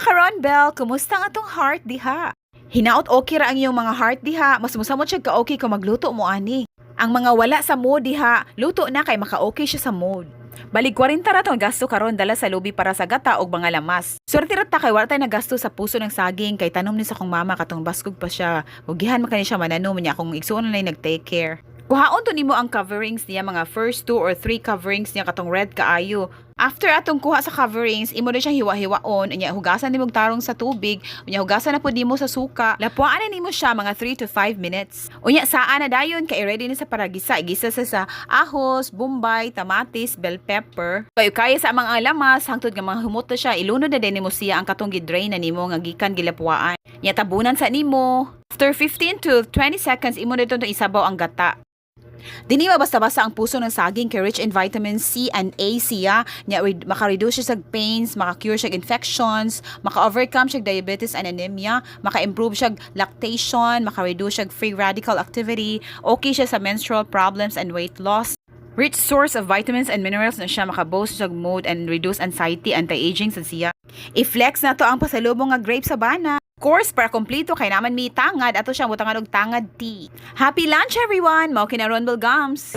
Karonbel, kumusta ang atong heart diha? Hinaot okay ra ang iyong mga heart diha, mas musamot siya ka okay kung magluto mo ani. Ang mga wala sa mood diha, luto na kay maka-okay siya sa mood. Balig 40 ra tong gasto karon dala sa lubi para sa gata og mga lamas. Swerte ra ta kay wala tay nagasto sa puso ng saging kay tanom ni sa akong mama katong baskog pa siya. Ugihan man kani siya mananom niya akong igsuon na nag-take care. Kuhaon to nimo ang coverings niya, mga first two or three coverings niya katong red kaayo. After atong kuha sa coverings, imo na siyang hiwa-hiwaon, unya hugasan nimo og tarong sa tubig, unya hugasan na pud nimo sa suka. Lapuan na nimo siya mga 3 to 5 minutes. Unya saa na dayon kay ready na sa paragisa. Igisa sa ahos, bombay, tamatis, bell pepper. Kayo kaya sa mga lamas hangtod nga mga humot na siya, ilunod na din nimo siya ang katong gidrain na nimo nga gikan gilapuaan. Nya tabunan sa nimo. After 15 to 20 seconds, imo na itong isabaw ang gata. Dili ba basta-basta ang puso ng saging kay rich in vitamin C and A siya. Nya maka-reduce siya sa pains, maka-cure siya infections, maka-overcome siya diabetes and anemia, maka-improve siya lactation, maka-reduce siya free radical activity, okay siya sa menstrual problems and weight loss. Rich source of vitamins and minerals na siya, maka-boost siya mood and reduce anxiety, anti-aging sa siya. I-flex na to ang pasalubong nga grape savannah. Of course, para kompleto kay naman mi tangad, ato siyang butangan og tangad tea. Happy lunch, everyone! Mao kina Ronbel Gums!